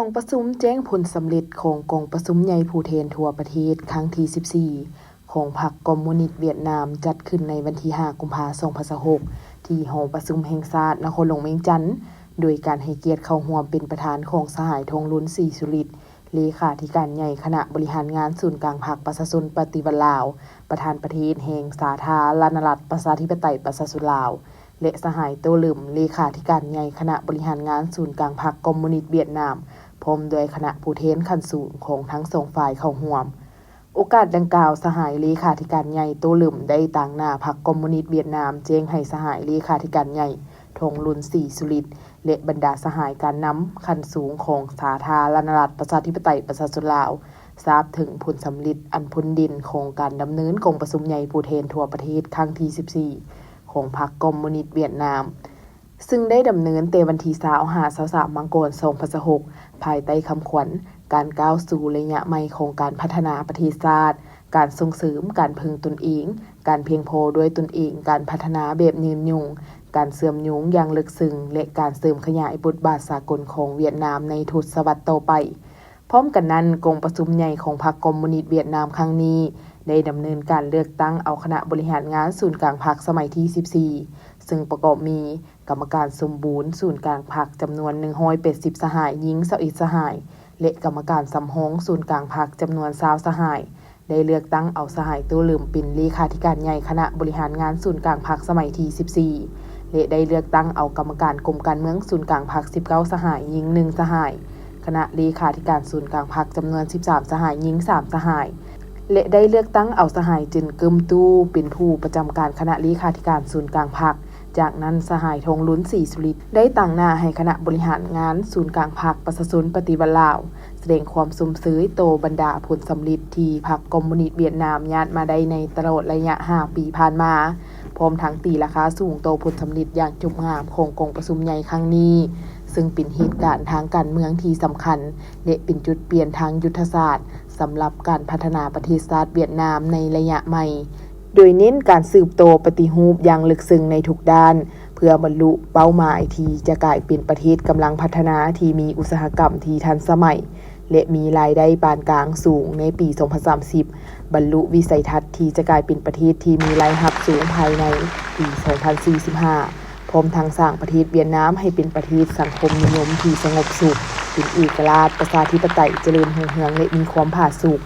ກອງປະຊຸມແຈ້ງຜົນສຳເລັດຂອງກອງປະຊຸມໃຫຍ່ຜູ້ແທນທົ່ວປະເທດຄັ້ງທີສິບສີ່ ຂອງພັກຄອມມູນິດຫວຽດນາມ ຈັດຂຶ້ນໃນວັນທີຫ້າ ກຸມພາ ສອງພັນຊາວຫົກ ທີ່ຫໍປະຊຸມແຫ່ງຊາດ ນະຄອນຫຼວງວຽງຈັນ ໂດຍການໃຫ້ກຽດເຂົ້າຮ່ວມເປັນປະທານຂອງສະຫາຍ ທອງລຸນ ສີສຸລິດ ເລຂາທິການໃຫຍ່ຄະນະບໍລິຫານງານສູນກາງພັກປະຊາຊົນປະຕິວັດລາວ, ປະທານປະເທດແຫ່ງສາທາລະນະລັດປະຊາທິປະໄຕປະຊາຊົນລາວ ແລະ ສະຫາຍ ໂຕ້ເຫຼີມ ເລຂາທິການໃຫຍ່ຄະນະບໍລິຫານງານສູນກາງພັກຄອມມູນິດຫວຽດນາມ ພ້ອມດ້ວຍຄະນະຜູ້ແທນຂັ້ນສູງຂອງທັງສອງຝ່າຍເຂົ້າຮ່ວມ. ໂອກາດດັ່ງກ່າວ, ສະຫາຍເລຂາທິການໃຫຍ່ ໂຕ້ເຫຼີມ ໄດ້ຕາງໜ້າພັກຄອມມູນິດຫວຽດນາມ ແຈ້ງໃຫ້ສະຫາຍເລຂາທິການໃຫຍ່ ທອງລຸນ ສີສຸລິດ ແລະ ບັນດາສະຫາຍການນຳຂັ້ນສູງຂອງສາທາລະນະລັດປະຊາທິປະໄຕປະຊາຊົນລາວ ຊາບເຖິງຜົນສຳເລັດອັນພົ້ນເດັ່ນຂອງການດຳເນີນກອງປະຊຸມໃຫຍ່ຜູ້ແທນທົ່ວປະເທດຄັ້ງທີສິບສີ່ ຂອງພັກຄອມມູນິດຫວຽດນາມ ຊຶ່ງໄດ້ດຳເນີນແຕ່ວັນທີຊາວ ຫາ ຊາວສາມ ມັງກອນ ສອງພັນຊາວຫົກ ພາຍໃຕ້ຄຳຂວັນ ການກ້າວສູ່ໄລຍະໃໝ່ຂອງການພັດທະນາປະເທດຊາດ, ການສົ່ງເສີມການເພິ່ງຕົນເອງ, ການພຽງພໍດ້ວຍຕົນເອງ, ການພັດທະນາແບບຍືນຍົງ, ການເຊື່ອມໂຍງຢ່າງເລິກເຊິ່ງ ແລະ ການເສີມຂະຫຍາຍບົດບາດສາກົນຂອງຫວຽດນາມໃນທົດສະວັດຕໍ່ໄປ. ພ້ອມກັນນັ້ນ, ກອງປະຊຸມໃຫຍ່ຂອງພັກຄອມມູນິດຫວຽດນາມຄັ້ງນີ້ ໄດ້ດຳເນີນການເລືອກຕັ້ງເອົາຄະນະບໍລິຫານງານສູນກາງພັກສະໄໝທີສິບສີ່ ຊຶ່ງປະກອບມີ ກຳມະການສົມບູນສູນກາງພັກຈຳນວນໜຶ່ງຮ້ອຍແປດສິບສະຫາຍ, ຍິງຊາວເອັດສະຫາຍ ແລະ ກຳມະການສຳຮອງສູນກາງພັກຈຳນວນຊາວສະຫາຍ. ໄດ້ເລືອກຕັ້ງເອົາສະຫາຍ ໂຕ້ເຫຼີມ ເປັນເລຂາທິການໃຫຍ່ຄະນະບໍລິຫານງານສູນກາງພັກສະໄໝທີສິບສີ່ ແລະ ໄດ້ເລືອກຕັ້ງເອົາກຳມະການກົມການເມືອງສູນກາງພັກສິບເກົ້າສະຫາຍ, ຍິງໜຶ່ງສະຫາຍ, ຄະນະເລຂາທິການສູນກາງພັກຈຳນວນສິບສາມສະຫາຍ, ຍິງສາມສະຫາຍ ແລະ ໄດ້ເລືອກຕັ້ງເອົາສະຫາຍ ເຈີນ ເກີ້ມຕູ້ ເປັນຜູ້ປະຈຳການຄະນະເລຂາທິການສູນກາງພັກ. ຈາກນັ້ນ ສະຫາຍ ທອງລຸນ ສີສຸລິດ ໄດ້ຕາງໜ້າໃຫ້ຄະນະບໍລິຫານງານສູນກາງພັກປະຊາຊົນປະຕິວັດລາວ ສະແດງຄວາມຊົມເຊີຍຕໍ່ບັນດາຜົນສຳເລັດທີ່ພັກຄອມມູນິດຫວຽດນາມຍາດມາໄດ້ໃນຕະຫຼອດໄລຍະຫ້າປີຜ່ານມາ, ພ້ອມທັງຕີລາຄາສູງຕໍ່ຜົນສຳເລັດຢ່າງຈົບງາມຂອງກອງປະຊຸມໃຫຍ່ຄັ້ງນີ້, ຊຶ່ງເປັນເຫດການທາງການເມືອງທີ່ສຳຄັນ ແລະ ເປັນຈຸດປ່ຽນທາງຍຸດທະສາດ ສຳລັບການພັດທະນາປະເທດຊາດຫວຽດນາມໃນໄລຍະໃໝ່, ໂດຍເນັ້ນການສືບຕໍ່ປະຕິຮູບຢ່າງເລິກເຊິ່ງໃນທຸກດ້ານ ເພື່ອບັນລຸເປົ້າໝາຍທີ່ຈະກາຍເປັນປະເທດກຳລັງພັດທະນາທີ່ມີອຸດສາຫະກຳທີ່ທັນສະໄໝ ແລະ ມີລາຍໄດ້ປານກາງສູງໃນປີສອງພັນສາມສິບ, ບັນລຸວິໄສທັດທີ່ຈະກາຍເປັນປະເທດທີ່ມີລາຍຮັບສູງພາຍໃນປີສອງພັນສີ່ສິບຫ້າ ພ້ອມທັງສ້າງປະເທດຫວຽດນາມໃຫ້ເປັນປະເທດສັງຄົມນິຍົມທີ່ສະຫງົບສຸກ, ເປັນເອກະລາດ, ປະຊາທິປະໄຕ, ຈະເລີນຮຸ່ງເຮືອງ ແລະ ມີຄວາມຜາສຸກ.